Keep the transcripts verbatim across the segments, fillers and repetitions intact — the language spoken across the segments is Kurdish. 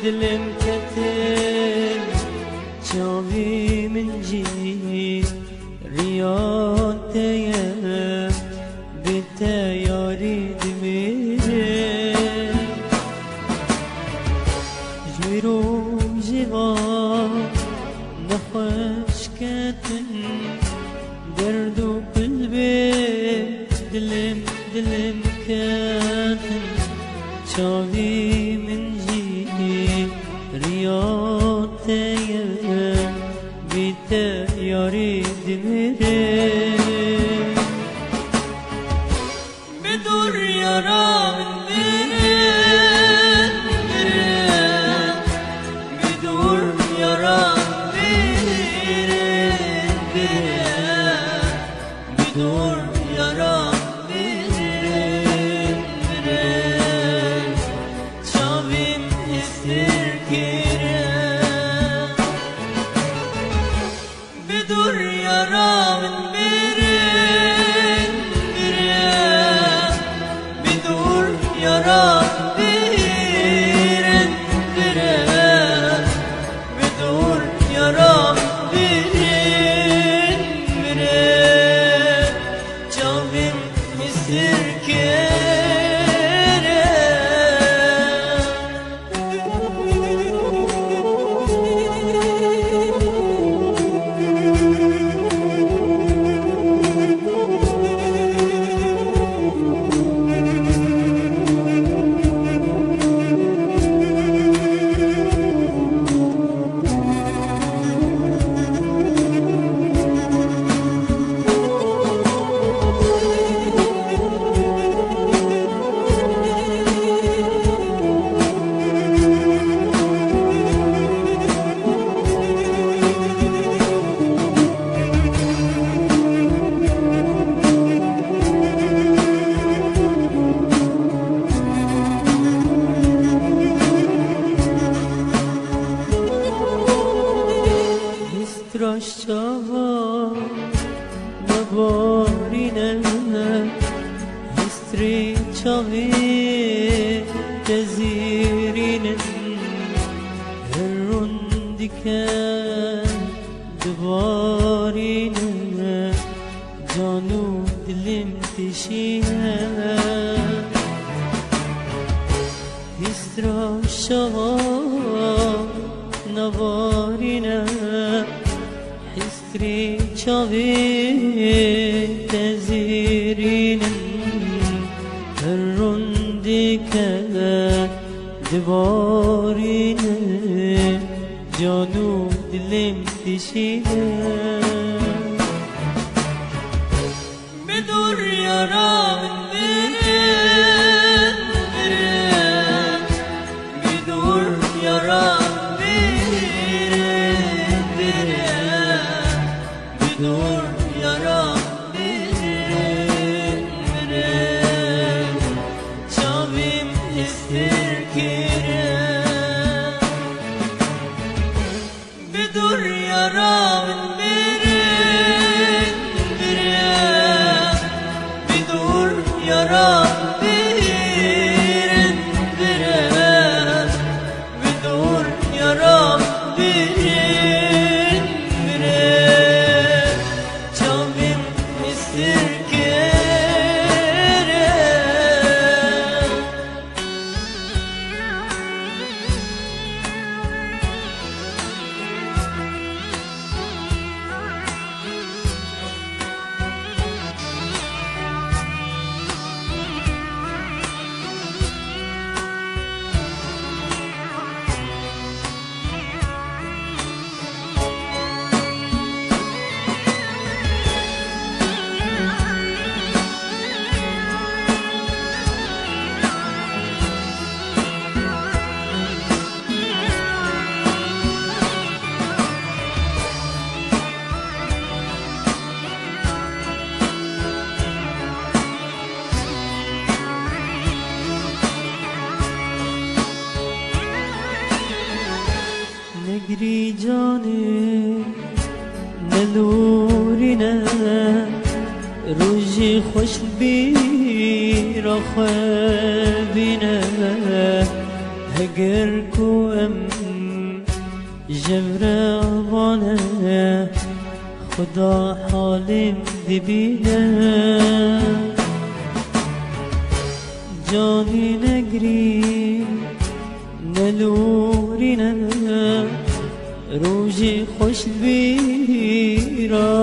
Dilim ketin, çavî min jî riya te ye, bi te yarî dimire. Ji rojê va nexweş ketin, derd û kulbê dilim, dilim ketin. Çavî min jî riya te ye, bi te yarî dimire. Bi dûr yara min birin, birin. Bi dûr yara min birin, birin. Bi dûr yara min birin, birin. Çavîm hestir kirin. Bi dûr yara min birin, birin. Bi dûr yara min birin, birin. Bi dûr yara min birin, birin. Çavîm hestir kirin. Hîstra çava nabarîne, hîstrî çavê te zîrînin, her rûn dike dibarîne, can û dilim dişîne. Hîstra şava nabarîne, hîstrî çavê te zîrînin, her rûn dike dibarîne, can û dilim dişîne. Bi dûr yara min birin, birin. Bi dûr yara min birin, birin. Bi dûr yara min birin, birin. Çavîm hestir kirin. Bi dûr yara min birin, birin. Bi dûr yara min birin, birin. Bi dûr yara min birin, birin. Çavîm hestir kirin. Negirî canê, nelûrîne, rojê xweş li bîra xwe bîne. Heger ku em ji vir re vane, Xuda halê min dibîne. Canî negirî, nelorîne, rojê xweş li bîra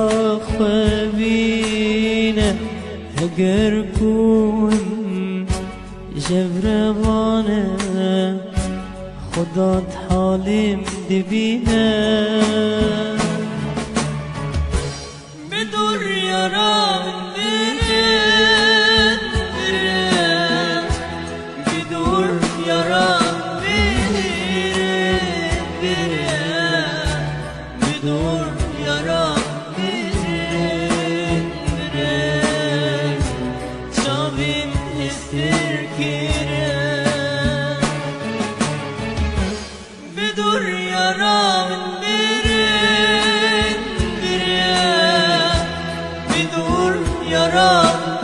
xwe bîne. Heger ku em ji vir re vane, Xuda halê min dibîne. Bi dor yara min birin, birin. Bi dor yara min birin, birin. Bi dor yara min birin, birin. Çavên hestir kirin. Bi dor yara min birin, birin. Bi dor yara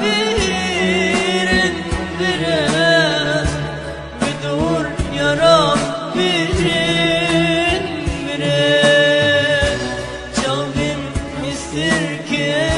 min birin, birin. Bi dor yara min birin, birin. Çavên hestir kirin.